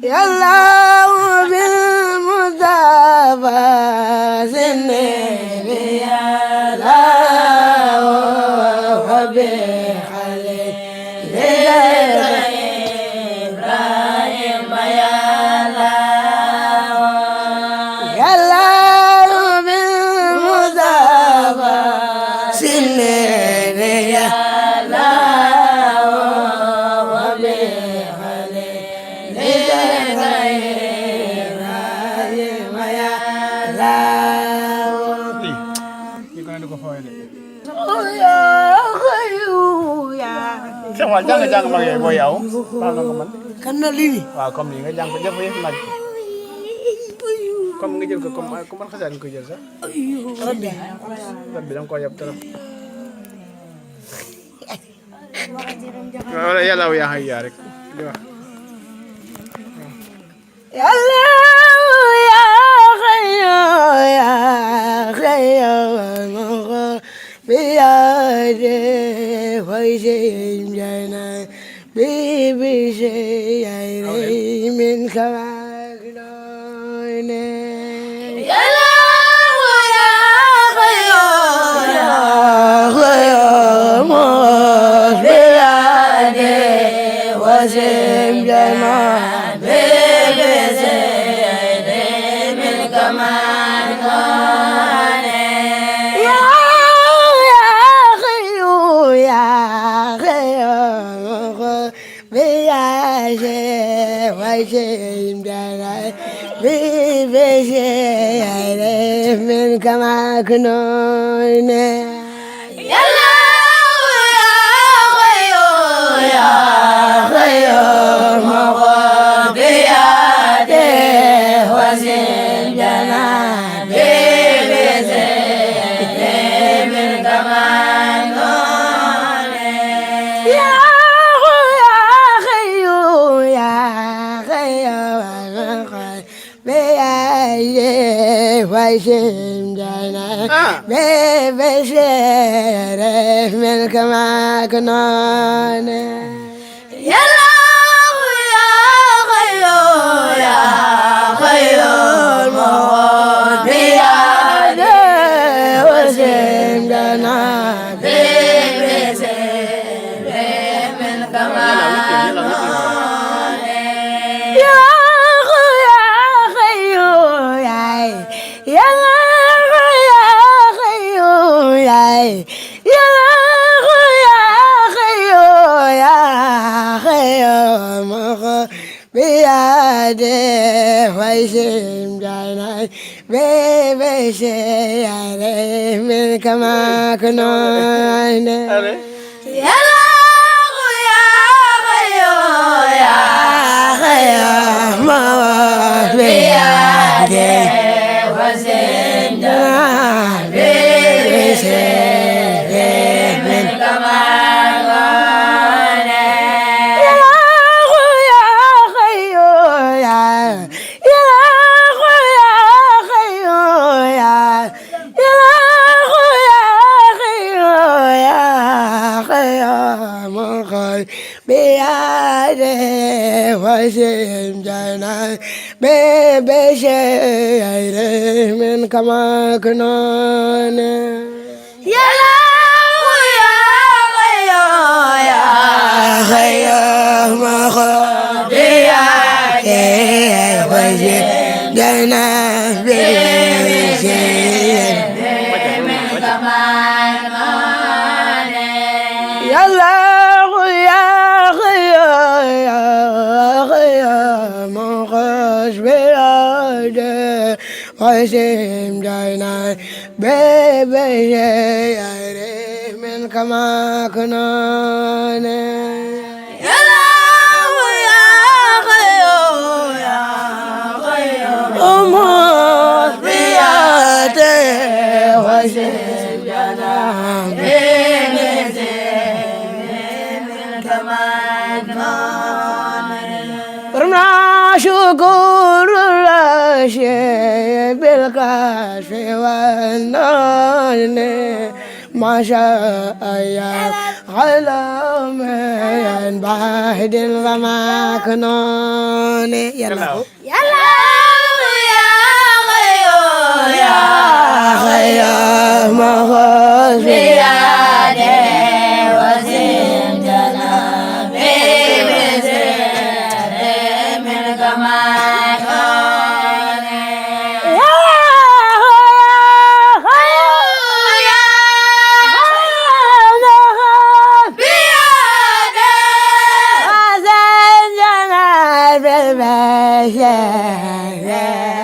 يالله بالمصطفى سنين يا الله وبخليل إبراهيم يا الله يالله بالمصطفى سنين يا Xem ngoài chắc là chắc mà người bồi ấu bao nhiêu mình kan na lini và còn những cái răng cái với mà còn cái gì cũng bắt khởi cái gì đó rabbi tapi bilang kau ya betul kalau ya lau ya hayar يالله يا خيو يا خيو بيادي ويسيم جانا بيبي سياري من كواكدون يالله يا خيو يا خيو بيادي ويسيم جانا من كما كنون يا الله يا خيو يا خيو مغضي يدي وزن جنابي بزيد من كما كنون يا خيو يا خيو ويسم جانا ببشر من كما كنون يا الله يا خيو يا خيو الموت بيده وسم جانا ببشر من كما كنون يا بيده ويسم جانا بيبي سياري من كما كنون يا الله يا خيو يا خيو ما بيده ويسم جانا بيبي سياري من كما وسم جانا ببشر من كما كنون يا الله يا خيو يا خيو مخبي يدي وسم جانا ببشر من كما كنون يا الله يا خيو يا وسم جانا بيبي من كما كنون يا الله يا خيو يا خيو أمور بيدي وسم جانا بيبي من كما كنون رمنا شكر الله بالكشف والنون ما شاء يا علم بعد وما كنون يلا يا خير مغفر بيده وسندنا بمزر من كما كان yeah.